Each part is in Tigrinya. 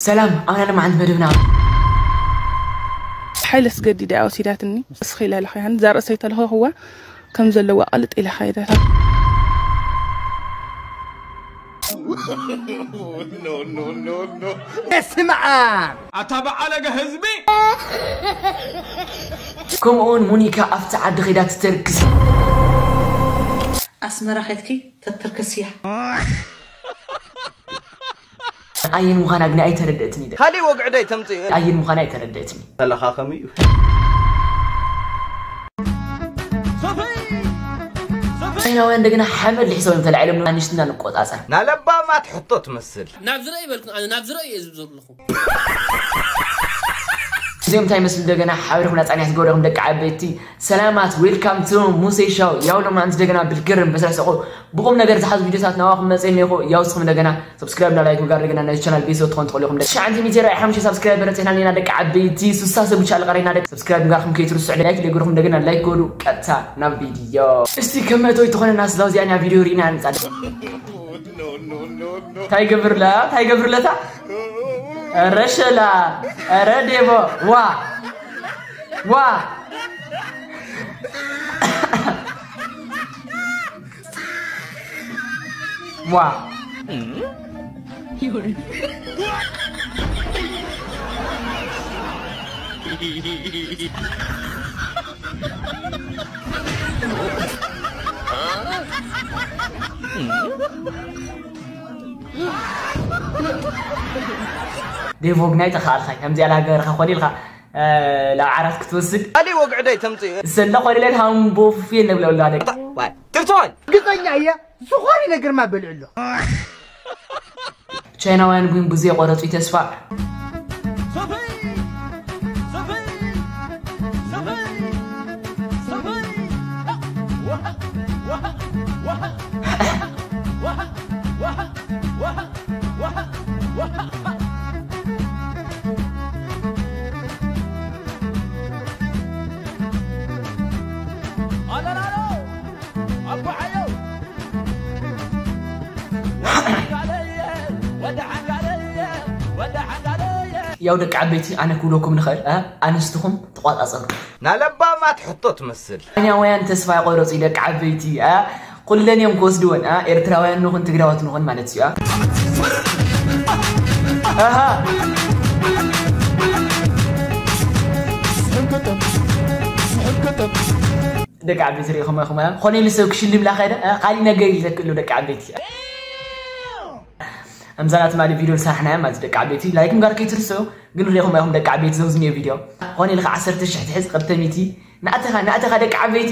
ሰላም ኣና ንመዓልቲ መደብና። ሓይለ ኣስገዲዳ እያ ወሲዳትኒ። እስኺ ኢለ ለኸያን እዛ ርእሰይ ተለኸኽዋ ከም ዘለዋ ቅልጥ ኢለ ኸይደታ። ስምዓ ኣታ በዓለገ ህዝቢ። ከምኡውን ሙኒካ ኣብቲ ዓዲ ኸይዳ ትተርክስ። ኣስመራ ኸድኪ ተትርክስያ። ኣየን ምዃና ግን ኣይተረደእትን እዩ። ካልእ ወግዕዶ ኣይተምፅእ። ኣየን ምዃና ኣይተረደእትን እዩ። ተለኻኸሚ እዩ። ቻይናውያን እንደገና ሓመድ ልሒሶም እዮም ተላዒሎም ኣንሽትና ንቆፃፀር። ናለባማት ሕቶ ትመስል። ናብ ዝረእ ይበልኩን ኣነ ናብ ዝረእ እየ ዝብ ዘለኹ። እዚኦም እንታይ መስሉ እንደገና ሓቢርኩም ናፃንያ ዝገብረኹም ደቂ ዓበይቲ ሰላማት። Welcome to ሙሴ ሻው። ያው ሎማንት እንደገና ብልግርን በስረሰቁ ብቁም ነገር ዝሓዙ ቪዲዮታት ናባኹም መፅእ እኒኹ። ያው እስኹም እንደገና ሰብስክራይብ እና ላይክ ምግባር እንደገና ናይ ቻናል ቤተሰብ ትኾኑ ትኽእሉ ኢኹም። ትሽዓንተ ሚእቲ ራይ ሓሙሽተ ሳብስክራይበር በፂሕና ኣለና ደቂ ዓበይቲ። ሱሳ ሰብ ብቻ ልቀረና ደቂ ሰብስክራይብ ምግባርኩም ከይትርስዑ ላይክ ለይገርኹም እንደገና ላይክ ገዱ ቀጥታ ናብ ቪዲዮ። እስቲ ከም መእተዊ ትኾነና ስለ እዚኣ ቪዲዮ ርኢና ንፃደ። እንታይ ገብርላ እንታይ ገብርለታ ረሸላ ረ ዴቦ ዋ ዋ ዋ ዴቮ ግናይ ተኻልኻይ ከምዚኣ ላገርካ ኮን ኢልካ ላብ ዓራት ክትወስድ ካልእ ወግዕዶ ኣይተምፅእ ሰላ ኮሊለን ሃምቦፍየ ነብለሉ ደቂ ትርትዋን ግፀኛ እየ ዝኾነ ነገርማ በልዕሎ ቻይናውያን ግን ብዘይ ቆረጹ ተስፋ ያው ደቂ ዓበይቲ ኣነ ክብለኩም ንኽእል ኣንስትኹም ተቋጻጸሩ። ናለባማት ሕቶ ትመስል። ቻይናውያን ተስፋ ይቆረጹ ደቂ ዓበይቲ ኩለን እዮም ክወስድወን ኤርትራውያን ንኹን ትግራዎት ንኹን ማለት እዩ። ደቂ ዓበይቲ ሪኢኹም ኢኹም ኮነ ኢሉ ሰብ ክሽልም ላኸደ ካሊእ ነገር ይዘክእሉ ደቂ ዓበይቲ። ኣምዛና ትማሊ ቪድዮ ዝሰራሕናያ ማለት ደቂ ዓበይቲ ላይክ ምጋር ከይትርስዑ። ግን ሪኢኹም ኢኹም ደቂ ዓበይቲ ዘውዝንዮ ቪድዮ ኾነ ኢልካ ዓሰርተ ሽሕ ትሕዝ ክልተ ሚእቲ ናእተኻ ናእተኻ ደቂ ዓበይቲ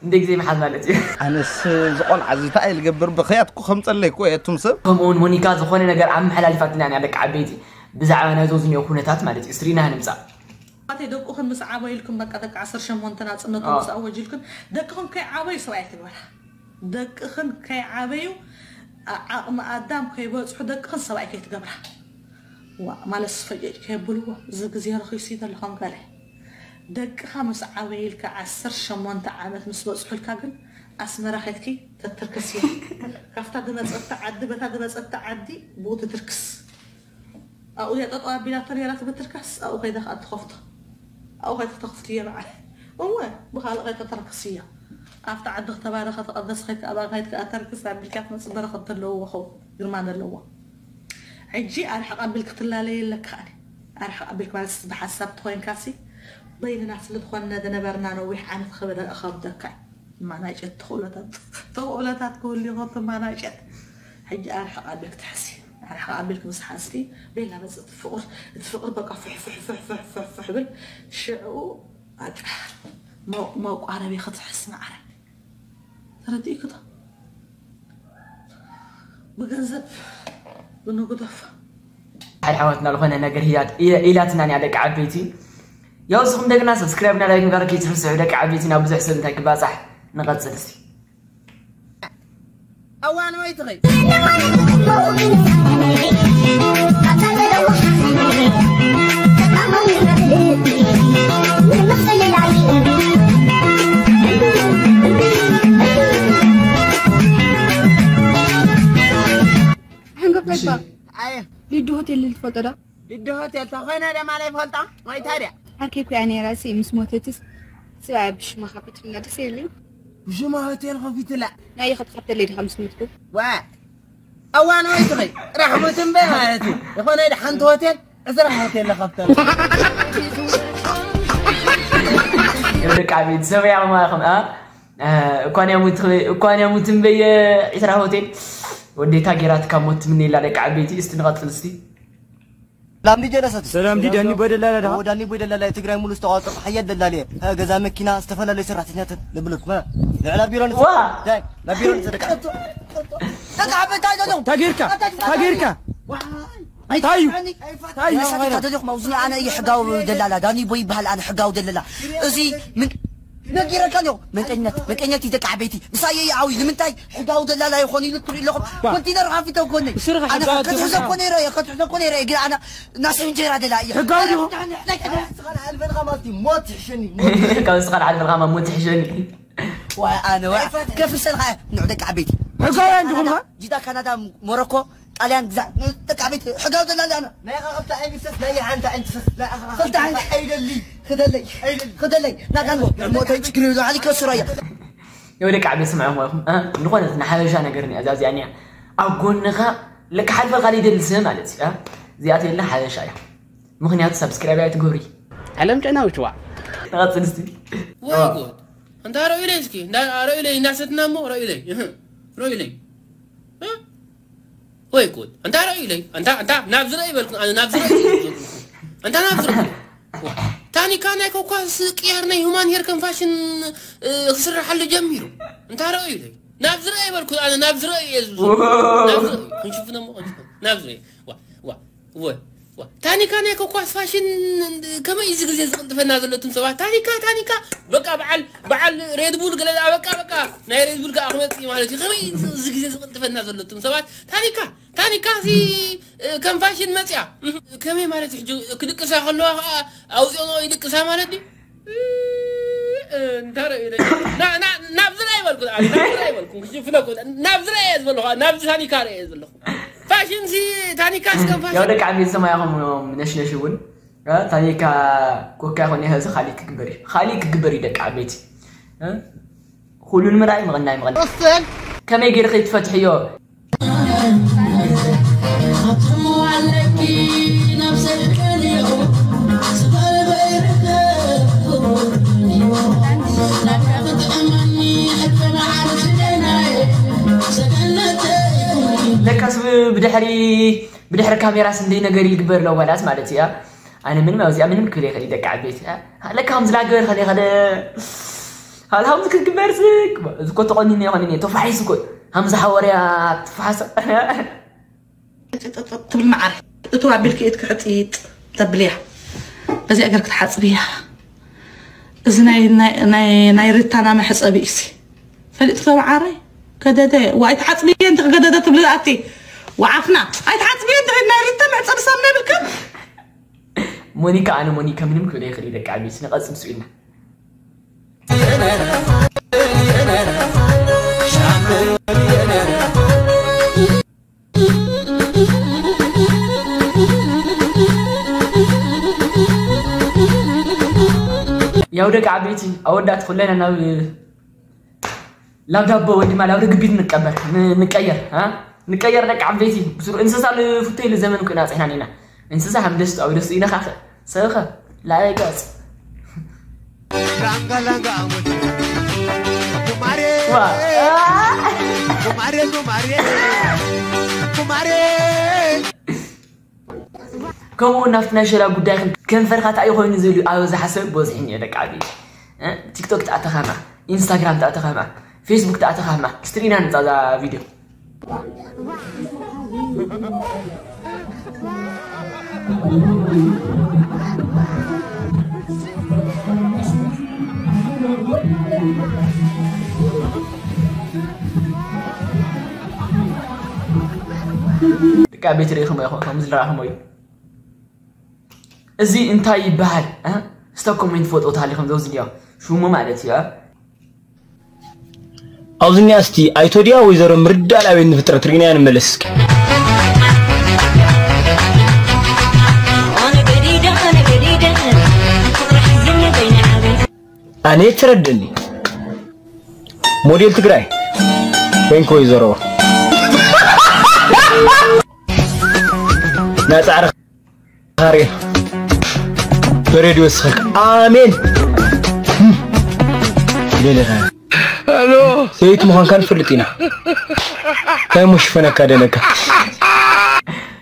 እንደ ግዜ ምሓዝ ማለት እዩ። ኣነስ ዝቆልዓ እዚ እንታይ ልገብር ብኽያት እኮ ከምፀለይ እኮ እየ እቱም ሰብ። ከምኡውን ሞኒካ ዝኾነ ነገር ኣመሓላሊፋትና ኢና ደቂ ዓበይቲ ብዛዕባ ናይ ዘውዝንዮ ኩነታት ማለት እዩ ስሪና ንምፃእ። ኣተይ ደቁኽን ምስ ዓበዩልኩም በቃ ደቂ ዓሰርተ ሸሞንተ ናፅነቶም ምስ ኣወጅልክን ደቅኽን ከይዓበዩ ሰብኣይ ትግበራ። ደቅኽን ከይዓበዩ ዓቕሚ ኣዳም ከይበፅሑ ደቅኽን ሰብኣይ ከይትገብራ። ዋ ማለስ ፈጨጭ ከየብልዎ እዚ ግዜ ረኺሱ እዩ ተለኹም ገለ ደቅኻ ምስ ዓበይልካ ዓሰርተ ሸሞንተ ዓመት ምስ በፅሑልካ ግን ኣስመራ ከድኪ ተትርክስ እያ። ካብታ ዝመፀታ ዓዲ በታ ዝመፀታ ዓዲ ብኡ ትትርክስ። ኣብኡ እያ ጠጠው ኣቢላቶ ነይራ ትበትርካስ ኣብኡ ከይዳ ከዓ ትኸፍቶ ኣብኡ ከይዳ ተኽፍትዮ በዓል እወ ብኻልእ ከይተተርክስ እያ ኣብቲ ዓዲ ክተባረኸ ተቐደስ ከይከኣባ ከይትከኣ ተርክስ ኣቢልካ ትመፅእ በረኸት ዘለዎ ኸው ግርማ ዘለዎ ሕጂ ኣርሕቕ ኣቢልክ ትላለየ ኣለካ ኣነ ኣርሕቕ ኣቢልክ ማለት ብሓሳብ ተኾይንካሲ በይንና ስለ ዝኾነ ዝነበርና ነዊሕ ዓመት ክበደ እኸብደካ እዩ ማናጀት ተኽእሎታት ተኽእሎታት ክህሉ ይኸብቲ ማናጀት ሕጂ ኣርሕቕ ኣቢልክ ትሕሲ ኣርሕቕ ኣቢልክ ምስ ሓዝቲ ቤላ መፅእ እቲ ፍቕር እቲ ፍቕሪ በቃ ፍሕፍሕፍሕፍሕፍሕ ብል ሽዕኡ በቃ መቋረቢ ክትሕስ ማዕረ ተረዲእክዶ ብገንዘብ ብንግደፎ ሓድ ዓወትና ዝኾነ ነገር ህያት ኢላትና ንያ ደቂ ዓበይቲ ያው እስኹም ደግና ሰብስክራይብ ና ላይክ ምግባር ከይትርስዑ ደቂ ዓበይቲ ናብ ብዙሕ ሰብ እንታይ ክባፃሕ ንቐፅል እስቲ ኣዋን ወይ ትኸይ ሕንገፍ ገባ ሊዱ ሆቴል ልትፈልጦ ዶ? ድዲ ሆቴል ተኾይነ ደማ ላይ ፈልጣ ወይ ታዲያ? ዓርከይ እኮ እያ ነይራ፣ ሲ ምስ ሞተትስ ስብኣያ ብሽማ ከፊትልና ደስ የብልን? ብሽማ ሆቴል ከፊትላ? ናይ ኸትከፍተለይ ዲኻ ምስ ሞትኩ? ዋ፣ እዋን ወይ ትኸይ ራሕሙት እምበይ ማለት እዩ። ዝኾነ ኢድ ሓንቲ ሆቴል ዕስራ ሆቴል ለኸፍተሉ። ደቂ ዓበይቲ ሰበያ ማለኹም፣ አ? እ፣ እኳን ያሙት፣ እኳን ያሙት እምበየ ዒስራ ሆቴል ወዴታ ጌራትካ ሞት ትምነየላ ደቂ ዓበይቲ። እስቲ ንቐጽል እስቲ። ላምዲ ጀለሰት። ሰላም ዲ ዳኒ ቦይ ደላላ ዳ? ኦ፣ ዳኒ ቦይ ደላላ፣ ትግራይ ሙሉ ዝተቋጸሩ ሓያል ደላሊ። እ፣ ገዛ መኪና፣ ዝተፈላለዩ ሰራሕተኛታት ልብለኩም። እ፣ ንዕላ ቢሮ ንስ-፣ ዋ! ዳይ፣ ናብ ቢሮ ንስ-፣ ደቂ ዓበይቲ ኣይደለኹም። ታጌርካ፣ ታጌርካ። ዋይ! ታዩ። ኣይፋትኒ። ታዩ። መሳጢ ታደለኹም፣ ኣብዚ ኣነ እየ ሕጋዊ ደላላ፣ ዳኒ ቦይ ይበሃል፣ ኣነ ሕጋዊ ደላላ። እዚ ምን ነጊረካ ኣለኹ። መንቀኛት፣ መንቀኛት እዩ ደቂ ዓበይቲ። ምሳየ ይዓዊ፣ ንምንታይ ሕጋዊ ደላላ ይኾን ኢሉ ትሪኢ ኣለኹም። ዋ። ኮንቲነር ከፊተ እኮ ነይ። ስርኻ ኣነ ሕጋዊ ክትሕዞ ደላላ። እኮ ነይረ እየ፣ ክትሕዞ እኮ ነይረ እየ፣ ግን ኣነ ናሰይ እንጀራ ደላ እየ። ሕጋዊ ዲኹም? ናይ፣ ናይ፣ ናይ፣ ስኻን ኣልፈልኻ ማለት እዩ፣ ሞት ትሕሸኒ፣ ሞት ትሕሸኒ። ካብ ስኻን ኣልፈልኻ ማለት ሞት ትሕሸኒ። ዋይ ኣነ፣ ዋይ። ከፍሰልኻ፣ ንዑ ደቂ ዓበይቲ። ሕጋውያን ዲኹም፣ ሃ? ጅዳ፣ ካናዳ፣ ሞሮኮ፣ ጣልያን ግዛዕ፣ ደቂ ዓበይቲ፣ ሕጋዊ ደላላ ኣነ። ናይ ኣኻ ክልተ ዓይኒ ሰስ፣ ናይ ሓንቲ ዓይኒ ሰስ፣ ናይ ኣኻ ክልተ ዓይኒ ክልተ ዓይኒ ኣይደሊ። ክደለይ፣ ኣይደሊ። ክደለይ፣ ናጋን ሞተይ ችግር የብሉ፣ ዓሊ ከሱራ እያ። የው ደቂ ዓበይቲ ስምዑ ኣለኹም፣ እ? ዝኾነት ንሓበሻ ነገር እኒኣ፣ እዛ እዚኣ እኒኣ። ኣብ ጎንኻ ለካ ሓልፈልካ ዘይደሊ ሰብ ማለት እዩ፣ እ? እዚኣ ተየላ ሓበሻ እያ። ምኽንያቱ ሳብስክራይብ ኣይትገብሪ። ዓለም ጨናዊት ዋዕ። ንቐጽል እስቲ። ወይ ጉድ። እንታ ረእዩለይ እስኪ፣ እንዳ-፣ ረእዩለይ፣ እንዳሰትና እሞ ረእዩለይ። እህ፣ ረእዩለይ። እ? ወይ ጉድ። እንታ ረእዩለይ፣ እንታ፣ እንታ ናብ ዝረእ ይበልኩ፣ ኣነ ናብ ዝረእ ይበልኩ። እንታ ናብ ዝረእ። ዋ፣ ታኒካ ናይ ኮኳስ ቅያር ናይ ሁማን ሄር ከም ፋሽን፣ እ፣ ክስርሓሉ ጀሚሩ። እንታ ረእዩለይ። ናብ ዝረእ ይበልኩ፣ ኣነ ናብ ዝረእ እየ ዝብሉ። ዎ። ናብ ዝረእ። ክንሽፍኖ እሞ ክንሽፍኖ። ናብ ዝረእ። ዋ፣ ዋ፣ ዋ፣ ዋ። ታኒካ ናይ ኮኳስ ፋሽን ከመይ እዚ ግዜ ዝቕልጥፈና ዘሎ እቶም ሰባት? ታኒካ፣ ታኒካ፣ በቃ በዓል፣ በዓል ሬድቡል ገለ ደኣ በቃ፣ በቃ ናይ ሬድቡል ከኣ ክመጽእ እዩ ማለት እዩ። ከመይ እዚ ግዜ ዝቕልጥፈና ዘሎ እቶም ሰባት? ታኒካ፣ ታኒካ እዚ፣ እ፣ ከም ፋሽን መጽያ። እህ፣ ከመይ ማለት እዩ? ሕጂ ክድቅሳ ከለዋ ከኣ ኣውጽኦ ይድቅሳ ማለት ድዩ? እ፣ እንታ ርእዩ ደ-፣ ና-፣ ና-፣ ናብዚ ርኣ ይበልኩ፣ ናብዚ ርኣ ይበልኩ፣ ክሽፍነኩ፣ ናብዚ ርኣ እየ ዝበልኹ፣ ናብዚ ታኒካ ርኣ እየ ዘለኹ። ፋሽን ሲ፣ ታኒካ እስከ ፋሽን። ያው ደቂ ዓበይቲ ሰማያኹም ነሽነሽ እውን፣ እ፣ ታኒካ ኮካ ይኹን፣ እዚ ካሊእ ክግበር እዩ። ካሊእ ክግበር እዩ ደቂ ዓበይቲ። እ? ኩሉ ንምርኣይ ምቕናይ፣ ምቕናይ። ከመይ ገይርኺ ትፈትሕዮ? ለካስ ብ-፣ ብድሕሪ፣ ብድሕሪ ካሜራስ እንደይ ነገር ይግበር ለዋላት ማለት እያ። ኣነ ምንም ኣብዚኣ ምንም ክብል ይኽእል ደቂ ዓበይቲ። ለካ ከምዚ ላገበር ከለ ከለ፣ ሃልሃው ክትግበር ዝግ-፣ እዚ እኮ ተቆኒነ ይኾን እኔ፣ ተፋሒሱ እኮ፣ ሃምዛ ሓወርያ ትፋሓሰ። ጥጥጥጥ ትብል መዓር። እቱ ኣቢልኪ ኢድ ክሕጢጥ ተብልያ። በዚኣ ገር ክትሓጽብያ። እዚ ናይ፣ ናይ፣ ናይ፣ ናይ ሪታና መሕጸቢ እሲ። ፈሊጥኪ ዶ መዓረይ? ከደደ። ዋ፣ ኣይትሓጽብየ እንተ ከደደ ትብሊ ኣቲ። ወዓፍና። ኣይትሓጽብየ እንተ ናይ ሪታ መሕጸቢ ሳምና ይብልካ? ሞኒካ፣ ኣነ ሞኒካ ምንም ክብል ይኽእል እዩ፣ ደቂ ዓበይቲ፣ ንቐጽል ስኢልና። ያው ደቂ ዓበይቲ ኣወዳት ኩለና ናብ ላብ ዳቦ ወይ ድማ ላብ ርግቢት ንቀበር፣ ን-፣ ንቀየር፣ አ? ንቀየር ደቂ ዓበይቲ። ብስሩ እንስሳ ልፍቶ ኢሉ ዘመን ኮይና ኣጽሒና ኔና። እንስሳ ሃም ደስቱ ኣብ ደስቱ ኢነኻ ኸ፣ ሰብኸ፣ ላበይ ገጽ? ላንጋ ላንጋ ሞት። ጉማሬ። ዋ። ጉማሬ፣ ጉማሬ። ጉማሬ። ከምኡ እውን ናብቲ ናይ ሸላ ጉዳይ ከንፈርካ እንታይ ኮይኑ ዝብል እዩ ኣብዝሓ ሰብ በዚሑ እኒኦ ደቂ ዓበይቲ። እ? ቲክቶክ ተኣተኻማ፣ ኢንስታግራም ተኣተኻማ፣ ፌስቡክ ተኣተኻማ፣ ስትሪና ንፃ እዛ ቪድዮ። ደቂ ዓበይቲ ርኢኹሞ ኢኹም፣ ከምዚ ዝረኣኹሞ እዩ። እዚ እንታይ ይበሃል? እ? እስታ ኮሜንት ፎቶ ታሊኹም ዘውዚ ድዮ? ሽሙ ማለት እዩ፣ እ? ኣብዚ እኒኣ እስቲ ኣይቶ ድያ ወይዘሮ ምርዳእ ላቤት ንፍጥረት ርኢናያ ንመለስ እስከ። እኔ ትረድኒ ሞዴል ትግራይ ኮንክ ወይዘሮ ናፃ ዓርኻሪ በሬድዮ ስኸክ ኣሜን ደለኻ ሰይቲ ምዃንካ ንፈልጥ ኢና። እንታይ ሞ ሽፈነካ ደለካ?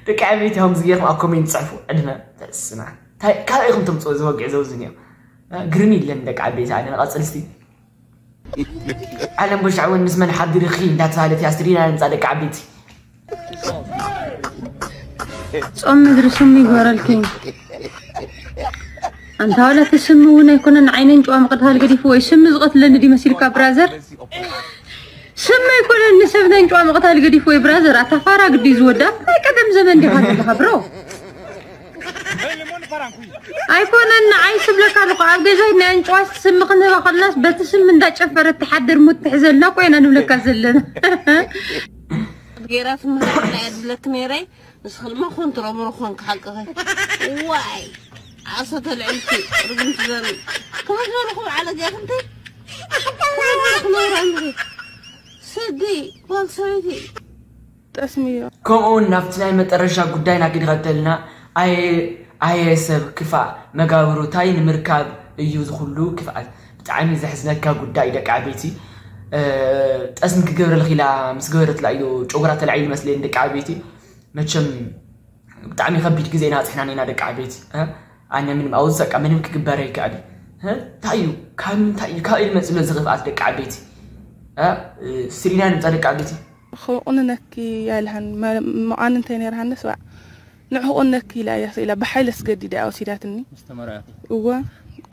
ደቂ ዓበይቲ ከምዚ ጌርኩም ኣብ ኮሜንት ጽሕፉ። ዕድመ ተስና እንታይ ካብ ኢኹም ተምጽኦ ዝወግዕ ዘውዝን እዮም። ግርም ይለን ደቂ ዓበይቲ ኣነ መቐጽል እስቲ ዓለም በሻዕ እውን ምስ መን ሓዲርኺ እንዳተባህለት እያ ስትሪና ንምጻ ደቂ ዓበይቲ ጾም ምድሪ ስም ይግበረልኪ። ኣንታ ዋላ እቲ ስም እውን ኣይኮነን ዓይነን ጨዋ ምቕታል ገዲፉ ወይ ስም ዝቐትለኒ ድዩ መሲልካ ብራዘር? ስም ኣይኮነን ንሰብ ናይ ጨዋ ምቕታል ገዲፉ ወይ ብራዘር ኣታ ፋራ ግዲ ዝወዳ ናይ ቀደም ዘመን ዲኻ ዘለኻ ብሮ? ኣይኮነን ንዓይ ስብለካ ኣለኹ ኣብ ገዛይ ናይ ኣንጭዋስ ስም ክንህባ ከለናስ በቲ ስም እንዳጨፈረት ትሓድር ሙት ትሕዘልና ኮይና ንብለካ ዘለና ገይራ ትምህረና እያ ዝብለኪ ነይረ። ንስኺ ድማ ኮንትሮ ምሮ ኮንክ ሓቅኺ። ዋይ ዓሶ ተልዕልኪ ርግምቲ ዘርኢ። ከመይ ዝበልኹም ዓለጃት እንተ ከመይ ዝበልኹ ነውራምኺ። ስዲ ጓል ሰበይቲ። ጠስምዮ። ከምኡ እውን ናብቲ ናይ መጠረሻ ጉዳይና ክንኸተልና ኣየ ኣየ ሰብ ክፋእ መጋብሩታይ ንምርካብ እዩ ዝኹሉ ክፍኣት። ብጣዕሚ ዘሕዝነካ ጉዳይ ደቂ ዓበይቲ ጠስሚ ክገብረልኺ ኢላ ምስ ገበረትላ እዩ ጨጉራ ተላዒሉ መስለኒ ደቂ ዓበይቲ መቸም ብጣዕሚ ከቢድ ግዜ ኢና ኣፅሕናን ኢና ደቂ ዓበይቲ ኣነ ምንም ኣብዚ በቃ ምንም ክግበር ኣይከኣል እንታይ እዩ ካብ ምንታይ እዩ ካብ ኢድ መፅሎ ዝኽፍኣት ደቂ ዓበይቲ ስሪና ንምፃ ደቂ ዓበይቲ ክቑንነኪ ያልሃን መቓን እንታይ ነርሃንስ ዋ ንዕኹ ቁነኪ ኢላ እያ ኢላ ብሓይሊ ኣስገዲዳ እያ ወሲዳትኒ እወ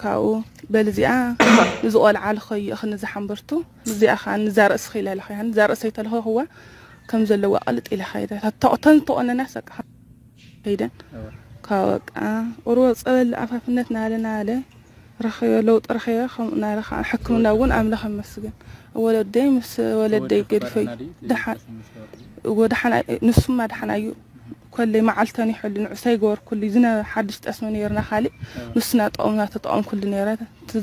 ካብኡ በልዚኣ ንዝቆልዓ ልኸይእኽ ንዝሓንበርቱ ንዚኣ ከዓ ንዛ ርእስኺ ኢላ ለኸያን እዛ ርእሰይ ተልኸኽዋ ከም ዘለዋ ቅልጥ ኢላ ኸይዳ ተን ተቆነና ሰቃ ከይደን ካብ በቃ ቁርቦ ፀበል ኣፋፍነት ናለ ናለ ረኸዮ ለውጢ ረኸዮ ከምኡ ናለ ከዓ ሕክምና እውን ኣምላኽ ይመስገን ወለደይ ምስ ወለደይ ገዲፈይ ደሓን እዎ ደሓን ንሱማ ደሓን ኣዩ ኮለይ መዓልተን ይሕሉ ንዑሰ ይገበርኩሉ ዝነ ሓድሽ ጠስሚ ነይርና ካሊእ ንሱና ጠቕምና ተጠቐምኩሉ ነይረ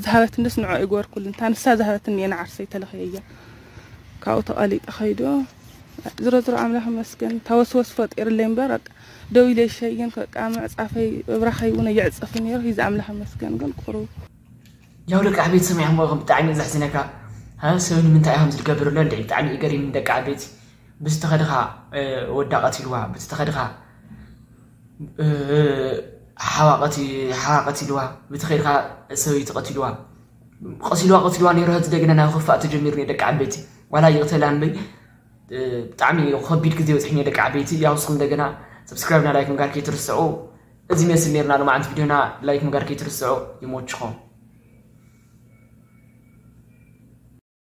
ዝሃበትንስ ንዑ ይገበርኩሉ እንታ ንሳ ዝሃበትኒ እየ ንዓርሰይ ተለኸየያ ካብኡ ተቐሊጠ ኸይዶ ዝሮ ዝሮ ኣምላኽ ይመስገን ታወስወስ ፈጢርለይ እምበር ደው ኢለ ይሸይን ከቃ ምዕጻፈይ እብራኸይ እውን የዕጽፍ ነይሩ ሂዚ ኣምላኽ ይመስገን ግን ቁሩብ ያው ደቂ ዓበይቲ ሰሚዖም ብጣዕሚ እዩ ዘሕዝነካ ሰብ ንምንታይ እዮም ዝገብር ኣሎ እንደ ብጣዕሚ እዩ ገሪም ደቂ ዓበይቲ ብዝተኸድኻ ወዳ ቀቲልዋ ብዝተኸድኻ ሓዋ ቀቲልዋ ብትኸድካ ሰበይቲ ቀቲልዋ ቀሲልዋ ቀሲልዋ ነይሩ ህዚ ደገና ናብ ክፋእ ተጀሚሩ ደቂ ዓበይቲ ዋላ ይቕተላ እምበይ ብጣዕሚ ከቢድ ግዜ በፅሕኒ ደቂ ዓበይቲ ያው ንስኹም እንደገና ሰብስክራይብ ና ላይክ ምግባር ከይትርስዑ እዚ መስል ነርና ሎማዓንቲ ቪድዮና ላይክ ምግባር ከይትርስዑ ይመችኹም